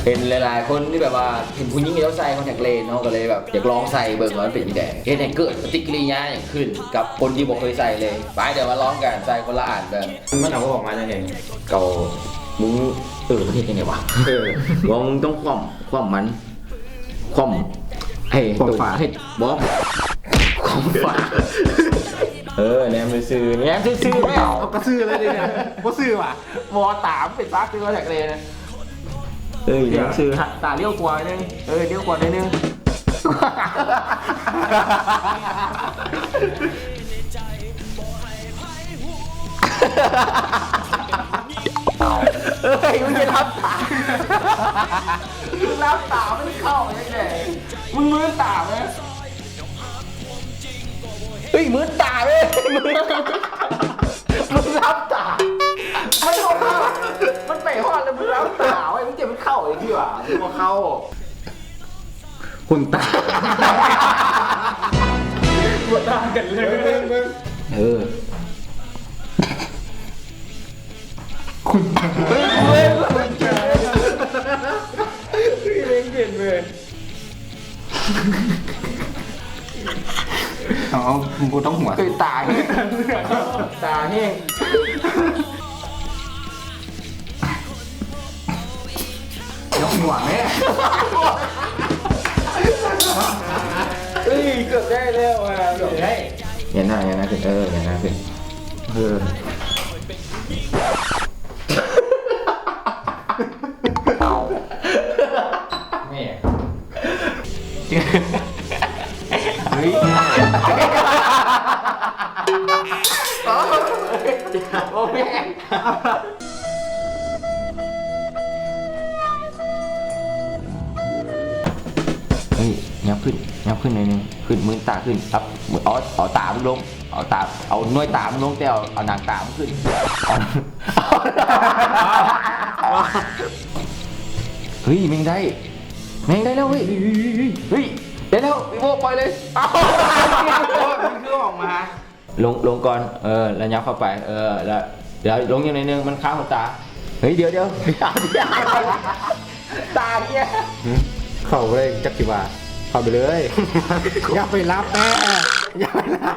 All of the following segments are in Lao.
ເຫັນຫຼາຍໆຄົນທີ່ແບບວ່າເຫັນຜູ້ຍິງເຂົາເຈົ້າໃສ່ຄອນແທັກເລນ ເຮົາກໍເລີຍແບບຢາກລອງໃສ່ເບິ່ງວ່າມັນເປັນຈັ່ງໃດ ເຮັດໃຫ້ເກີດປະຕິກິລິຍາຫຍັງຂຶ້ນກັບຄົນທີ່ບໍ່ເຄີຍໃສ່ເລີຍ. ໄປ ດຽວມາລອງກັນ ໃສ່ຄົນລະອັນເບິ່ງ. ມັນເອົາອອກມາຈັ່ງໃດ? ເອົາ ມຶງ ເອີ ມັນເຮັດຈັ່ງໃດວະ? ເອີ ວ່າມຶງຕ້ອງຂວ້ຳ ຂວ້ຳມັນ ຂວ້ຳໃຫ້ ຂວ້ຳຝາ ໃຫ້ ບໍ່ ຂວ້ຳຝາ. ເອີ ແນມຊື່ໆ ແນມຊື່ໆ ເອົາກະຊື່ເລີຍເດ ບໍ່ຊື່ຫວາ ບໍ່ຕາມເປັນຊາກຄືວ່າແທັກເລນ. ເອີ ຍັງຊື່ ຕາລ້ຽວຂວາໜ້ອຍໜຶ່ງ ເອີ ລ້ຽວຂວາໜ້ອຍໜຶ່ງ. ເອີຍ ມຶງຈະຫຼັບຕາ ມຶງຫຼັບຕາ ມັນເຂົ້າໄປຈັ່ງໃດ? ມຶງມືນຕາໄປ. ເຮີ້ຍ ມືນຕາເວີຍ ມຶງ ມຶງຫຼັບຕາ ມັນບໍ່ເຂົ້າ ມັນໄປຮອດແລ້ວມຶງຫຼັບຕາເວີຍ ມຶງຈະໄປເຂົ້າໄດ້ທີ່ຫວາ? ມັນບໍ່ເຂົ້າ ຂຸນຕາ ບໍ່ຕ່າງກັນເລີຍ ເບິ່ງ ເບິ່ງ ເອີ ຂຸນຕາ ເບິ່ງ ເບິ່ງ ເບິ່ງ ເບິ່ງ ເບິ່ງ ເບິ່ງ ເບິ່ງ ເບິ່ງ ເອົາ ບໍ່ຕ້ອງຫົວ ເອີຍ ຕາແຫ້ງ ຕາແຫ້ງ ຍົກຫົວແມ່ ເອີຍ ເກືອບໄດ້ແລ້ວ ເກືອບໄດ້ ເງີຍໜ້າ ເງີຍໜ້າຂຶ້ນ ເອີ ເງີຍໜ້າຂຶ້ນ ເອີ. ແມ່ ເຮີ້ຍ ໂອ້ແມ່ ເຮີ້ຍ ຫຍັບຂຶ້ນ ຫຍັບຂຶ້ນໜ້ອຍໜຶ່ງ ຂຶ້ນ ມືນຕາຂຶ້ນ ຕັບ ເອົາ ເອົາຕາມຶງລົງ ເອົາຕາ ເອົາໜ່ວຍຕາມຶງລົງ ແຕ່ເອົາ ເອົາໜາງຕາມຶງຂຶ້ນ ເອົາ ເຮີ້ຍ ແມ່ງໄດ້ ແມ່ງໄດ້ແລ້ວເຮີ້ຍ ເຮີ້ຍ ໄດ້ແລ້ວ ອີໂວ ປ່ອຍເລີຍ ເອົ້າ ໂອ້ຍ ມັນຄືອອກມາ ລົງ ລົງກ່ອນ ເອີ ແລ້ວຫຍັບເຂົ້າໄປ ເອີ ແລ້ວ ແລ້ວລົງອີກໜ້ອຍໜຶ່ງ ມັນຄາຫົວຕາ ເຮີ້ຍ ດຽວ ດຽວ ດຽວ ດຽວ ຕາເຫຍ ເຂົ້າບໍ່ໄດ້ຈັກຊິວ່າ ເຂົ້າໄປເລີຍ ຢ່າໄປລັບແນ່ ຢ່າໄປລັບ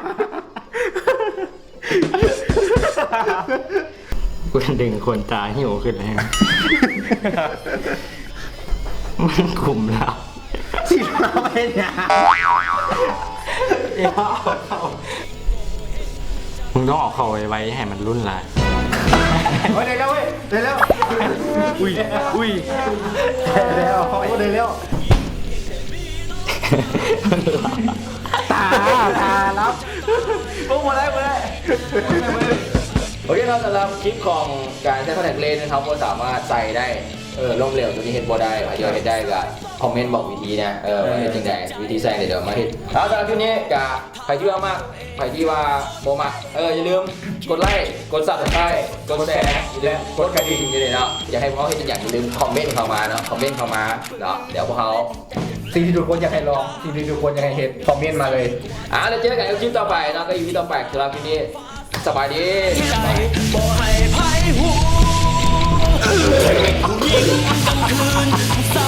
ກູດຶງຂົນຕາຫິ້ວຂຶ້ນແລ້ວ ມັນກຸມລາວ ຊິລາວເຮັດຫຍັງ? ດຽວເອົາເຂົ້າ ມຶງຕ້ອງເອົາເຂົ້າໄວໆ ໃຫ້ມັນລຸ້ນຫຼາຍ ໂອ້ຍ ໄດ້ແລ້ວເວີຍ ໄດ້ແລ້ວ ອຸ້ຍ ອຸ້ຍ ໄດ້ແລ້ວ ໂອ້ ໄດ້ແລ້ວ ຕາ ຕາລັບ ໂອ້ ບໍ່ໄດ້ ບໍ່ໄດ້ ໂອເຄເນາະ ສຳລັບຄລິບຂອງການໃຊ້ຄອນແທັກເລນ ເຮົາບໍ່ສາມາດໃສ່ໄດ້ ເອີ ລົ້ມເຫຼວໂຕນີ້ເຮັດບໍ່ໄດ້ ໃຜທີ່ວ່າເຮັດໄດ້ກໍຄອມເມັນບອກວິທີນະ ເອີ ວ່າເຮັດຈັ່ງໃດ ວິທີໃສ່ ດຽວມາເຮັດ ເອົາ ສຳລັບຄລິບນີ້ກໍໃຜທີ່ວ່າມັກ ໃຜທີ່ວ່າບໍ່ມັກ ເອີ ຢ່າລືມກົດໄລ້ ກົດຊັບສະໄຄຣບ໌ ກົດແຊ ແລະ ກົດກະດິ່ງນີ້ເນາະ ຢາກໃຫ້ພວກເຮົາເຮັດອີ່ຫຍັງ ຢ່າລືມຄອມເມັນເຂົ້າມາເນາະ ຄອມເມັນເຂົ້າມາເນາະ ດຽວພວກເຮົາ ສິ່ງທີ່ທຸກຄົນຢາກໃຫ້ລອງ ສິ່ງທີ່ທຸກຄົນຢາກໃຫ້ເຮັດ ຄອມເມັນມາເລີຍ ອ່າ ແລ້ວເຈີກັນກັບຄລິບຕໍ່ໄປເນາະ ກໍອີພີຕໍ່ໄປ ສຳລັບຄລິບນີ້ ສະບາຍດີ ສະບາຍດີ.